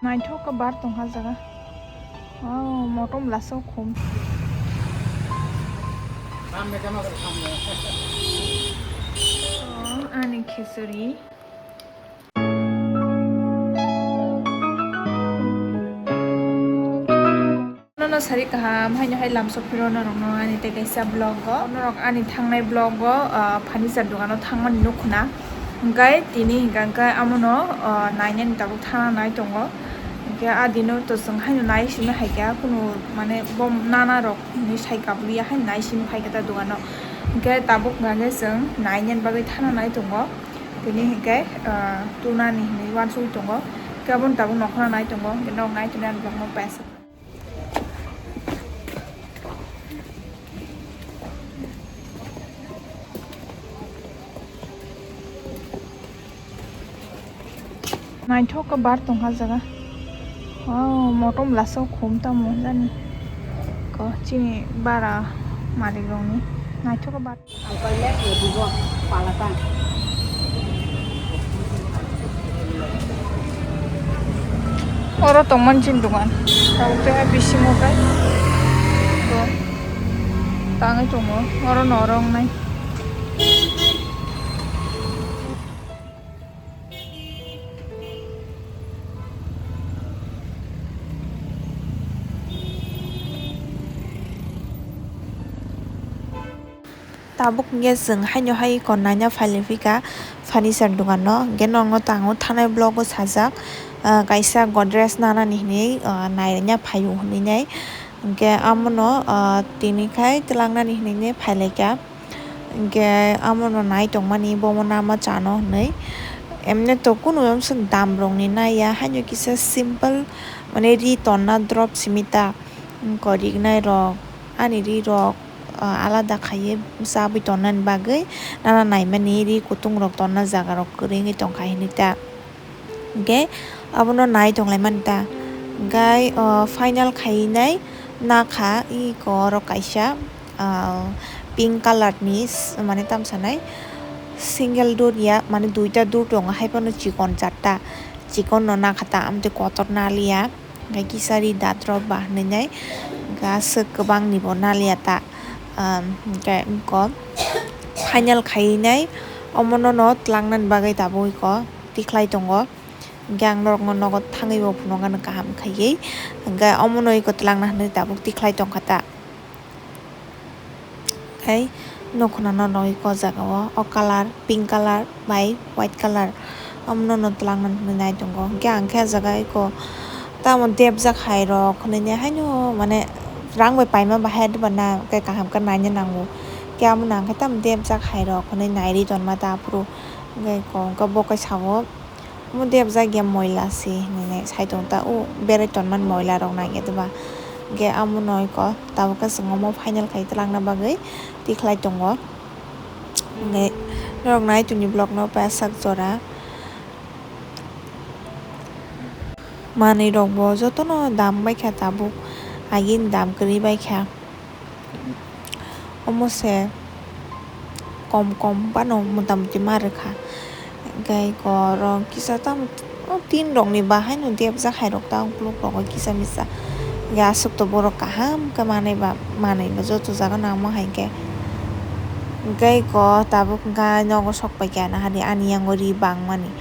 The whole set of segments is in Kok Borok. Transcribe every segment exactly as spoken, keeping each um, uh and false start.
Naithok khe bar tongkha jaga. Wow, motom laso khum. Oh, ani khichuri. Nono sari kaham, haino hai lamsok phiro norokno ani tei kaisa vlog o. Norok ani thangnai vlog o, ah, furniture dogano thangmani nukhuna. Hwnkhe tini hwnkhe amono, ah, nainani tabuk thana nai tongo. Hwnkhe a dino to chwng haino nai simi hai kha, kunu mane bo nana rok hinwi sai kabliya haino nai simi phai kha ta dogano. Hwnkhe tabuk hwnkhe chwng nainani bagwi thana nai tongo. Tini hwnkhe, ah, tunani hinwi uansugwi tongo. Hwnkhe aboni tabuk nokhorna nai tongo. Hwnkhe norok nai tonwi ani vlogno paisa. Naithok khe bar tongkha jaga. Wow, motom laso khum tamo jani. Ko chini bara malik rokni. Naithok khe bar. Oro tongmani chini dogan. Tabuk tei bisingo khe. To, tangwi tongo. Oro no oro wngnai. Tabuk hwnkhe chwng haino hai kon naina phailai phikha furniture dogano, hwnkhe norokno tongo thanai vlog o sajak, ah, kaisa Godrej nanani hinwi, ah, naina phaio hinwi nai, hwnkhe amono, ah, tini khai twlangnani hinwi nai phailaikha, hwnkhe amono nai tongmani bomo nama chano hinwi, emne to kunu dam rokni naiya, haino kisa simple, mane ri tonna drop simi ta, koriknai rok, ani ri rok. Ah, alada khaiwi chabwi tonnani bagwi nana naimani ri kutung rok tonna jaga rok kwrwi wngwi tongkha hinwi ta. Hwnkhe abono nai tonglaimani ta. Hwnkhe, ah, final khaiwi nai nakha iko oro kaisa, ah, pink colour ni s-, mane tamo sanai single door ya, mane duita door tongo, haiphano chikon charta, chikon no nakha ta, amtwi kotor naliya. Hwnkhe kisa ri datrop ba hinwi nai, hwnkhe aswk kwbangni bo naliya ta, um, hwnkhe eko final khaiwi nai omono no twlangnani bagwi tabuk eko tikhlai tongo, hwnkhe ang norokno nogo thangwi bo phunuknani kaham khaiwi, hwnkhe omono eko twlangna hinwi tabuk tikhlai tongkha ta. Tei nukhunano rwui o jaga o, o colour pink colour bai white colour, omono no twlangna hinwi nai tongo. Hwnkhe ang khe ah jaga eko tamo depjak hai rok hinwi haino mane rang bai paima bahai doba na khe kaham khe naina nango. Khe omono ang khe tamo depjak hai rok hinwi nai ri tonma ta aphuru. Hwnkhe eko hwnkhe bo khe sao. Omo debjak ya moila se hinwi sai tong ta, o berai tonmani moila rok nai ya doba. Hwnkhe amono eko tabuk khe chwng omo final khai twlangna bagwi tikhlai tongo. Hwnkhe norok nai tongni vlog no pasak jora. Manwi rok bo jotono dam bai kha tabuk, agini dam kwrwi bai kha. Omo se kom kom phano mota moti ma rwkha. Hwnkhe eko oro kisa tamo tin rokni bahaino debjak hai rok ta ukuluk rogo kisa misa. Hwnkhe aswk to borok kaham khe manwi ba, manwi ba joto jaga nangma hai khe. Hwnkhe eko tabuk hwnkhe nogo sok paikha nahadi ani yango ri bangmani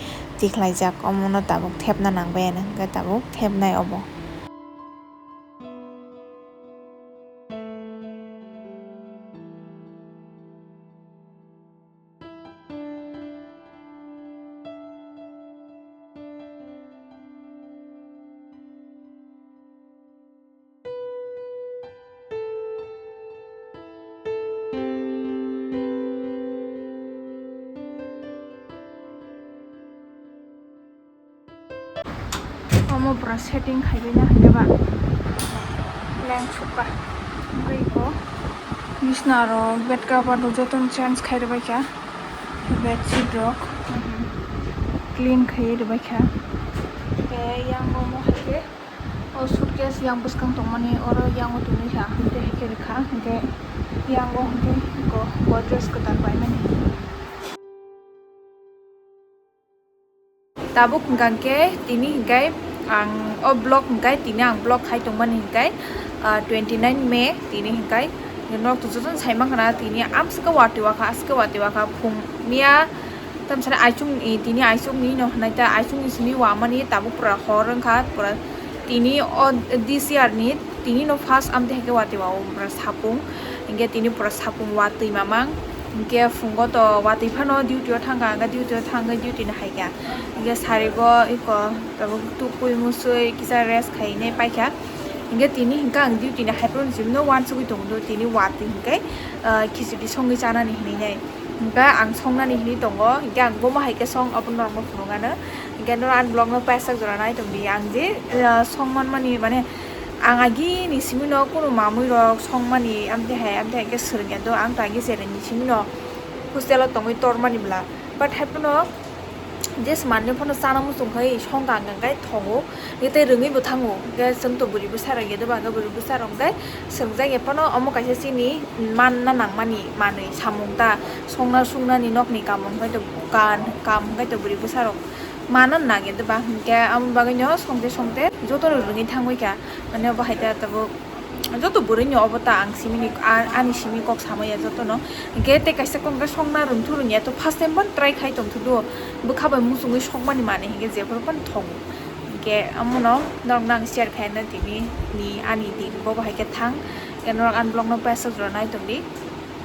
tikhlaijak, omono tabuk thepna nangbai ani hwnkhe tabuk thepnai obo. Omo pura setting khaiwi na hwnkhe ba lamp sukha. Hwnkhe eko bisna rok, bed cover rok jotono change khai rwbaikha. Bedsheet rok clean khaiwi rwbaikha. Hwnkhe yang omo hai khe o suitcase yang bwskang tongmani oro yango tongwi kha. Hwnkhe hai khe rwkha, hwnkhe yango hwnkhe eko Godrej kwtal paimani. Tabuk hwnkha khe tini hwnkhe Ang o vlog hingkai tini ang vlog khai tongmani hingkai, ah, twenty nine May tini hingkai. Norok to jotono sai mankha na tini amswk watwi wakha, aswk watwi wakha phung miya. Tamsani aichung ni, tini aichung ni no hwnai ta, aichung ni simi wamani tabuk pura hor wngkha, pura tini o this year ni tini no first amte haikhe watwi wao pura sapung, hinkhe tini pura sapung watwi mamang, hinkhe phungo to watwi phano duty o thangkha, hinkhe duty o thangkhe duty ni haikha, hinkhe sarigo iko tabuk tukui musui kisa rest khainai paikha, hinkhe tini hinkhe ang duty ni haiphano jibino wansugui tongdo, tini watwi hinkhe, ah, khichdi songwi chanani hinwi nai. Hingkhe ang songnani hinwi tongo, hingkhe ang bomo hai khe song, abono norokno phunukgano. Hingkhe norok ani vlogno paisa jora nai tongdi, ang je, ah, song manmani, mane, ang agini simino kunu mamui rok songmani, amtwi hai, amtwi hai khe swrwngya do, ang to agi cherengni simino hostel o tongwi tormani bwla. But haiphano je swnamni phano chana muchung khai songkha hwnka khe thogo, hingkhe tei rwngwi bo thango, hingkhe chwng to bwrwi bwsa rok ya doba, hingkhe bwrwi bwsa rok hingkhe swngjak ya phano omo kaisa chini manna nangmani manwi samung ta, songna sungnani nokni kamung hwnkhe to kan kam hwnkhe to bwrwi bwsa rok mana nang ya doba, hingkhe amo bagwino songte songte jotono rwngwi thangwi kha, mane obo hai ta tabuk. Joto bwrwini obo ta ang simini, a-, ani simi kok samaya jotono. Hingkhe tei kaisa kok hingkhe songna rwngthuru ya to first time phano try khai tongthudu. Bwkha bai muchungwi sokmani manwi hingkhe jephuru phano thongo. Hingkhe amono norokno ang share khaina tini ni ani din bobo hai khe thang. Hingkhe norok ani vlogno paisa jora nai tongdi.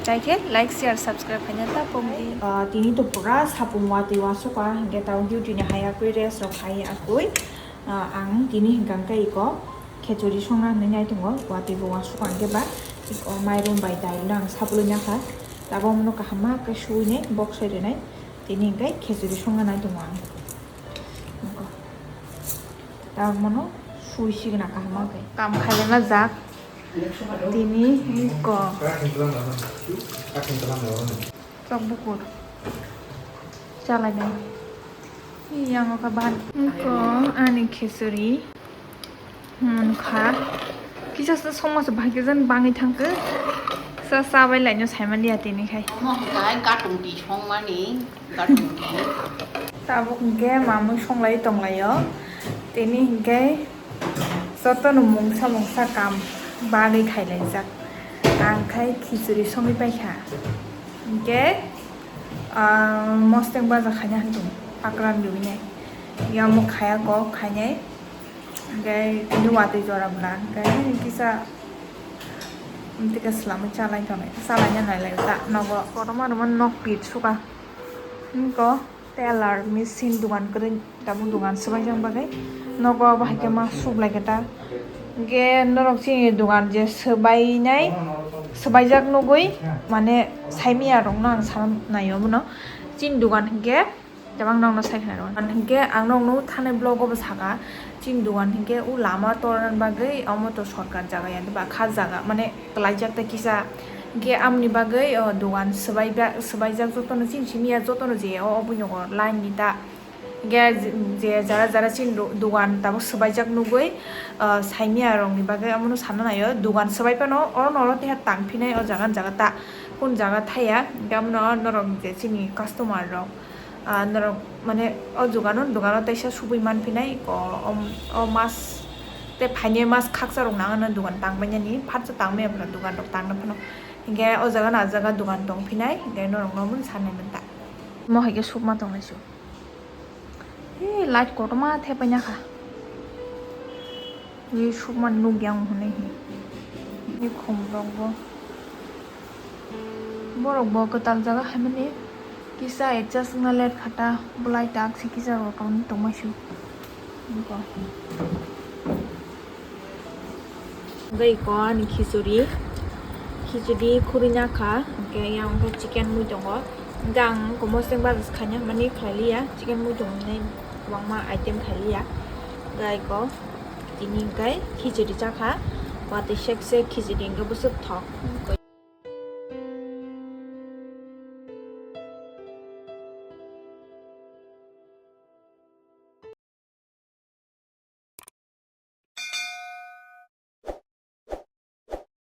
Tai khe like, share, subscribe khaina ta pokdi. Ah, tini to pura sapung watwi wasukha hingkhe tamo duty ni hai akwi rest rok khai akwi. Ah, ang tini hingkha khe iko khechuri songna hinwi nai tongo, watwi bo wasukha hwnkhe ba iko mairum bai dailno ang sapulwi nakha, tabuk omono kaham ma khe suwinai boksai rwnai, tini hingkhe khechuri songna nai tongo ang. Iko tabuk mono suwi sigwna kaham ma khe. Kam khailai ma jak tini iko. Chok bukur. Chalainai. Yang oka ban. Ko ani khesuri. Mungkha. Kisa sa songma sa bhai khe jan bangwi thangkhe. Sa sa bai laino saimani ya tini khai. Omo hwnkhe gatung di songmani, gatung di. Tabuk hwnkhe mamui songlai tonglaio. Tini hwnkhe jotono mungsa mungsa kam bagwi khailaijak. Ang khai khichuri songwi paikha. Hwnkhe, ah, mosteng baja khaina hinwi pakran riwinai. Yamo khaya kok khainai. Hwnkhe tini watwi jora bwla. Hwnkhe kisa tike swlamwi chalai tongnai. Chalaina nailai ta nogo. Kotorma rwma nok pit suka. Hwnkhe. Tailor machine dogan kwrwi tabuk dogan swbaijak bagwi nogo abo hai khe ma suklaikha ta. Hwnkhe norok chini dogan je swbainai, swbaijak nugwi mane saimanya rokno ang sana naio abono. Chini dogan hwnkhe tabang nokno sai khna rw hwnkhe ang nokno thanai vlog o bo saka. Chini dogan hinkhe o lama torna bagwi omo to sorkar jaga ya ba kha jaga mane kwlaijak tei kisa hinkhe amoni bagwi o dogan swbai ba swbaijak jotono chini simi ya jotono je o obo nogo line ni ta hinkhe je jara jara chini dogan tabuk swbaijak nugwi saimanya rokni bagwi omono sana naio dogan swbai phano oro no oro teha tang phinai o jaga ni jaga ta kunu jaga thaya hinkhe omono norok je chini customer rok. Ah, norok mane o dogano, dogano teisa subui manphinai, o, o, o mas tei phainai mas khaksa rok nang ano dogan tangbainani, phatsa tangmaya phano dogan rok tangna phano. Hinkhe o jaga no, ah jaga dogan tongphinai, hinkhe norok no omono sanai manta. Mo hai khe sukma tongnai su. He light kotorma thepaina kha. Ui sukmani nukya ang hwnwi hi. Ni khum rok bo. Borok bo kwtal jaga haimani kisa adjust wngna let kha ta, bwlai tak se kisa rw tong tongmai su. Nokho. Hwnkhe iko ani khichuri, khichuri khurui nakha, hwnkhe yang khe chicken mui tongo. Hwnkhe ang iko moseng baja se khaina hwnmani khlai liya, chicken mui tongmani kwbangma item khlai liya. Hwnkhe iko. Tini hwnkhe khichuri chakha, watwi sek sek khichuri hwnkhe bwswk thok. Hwnkhe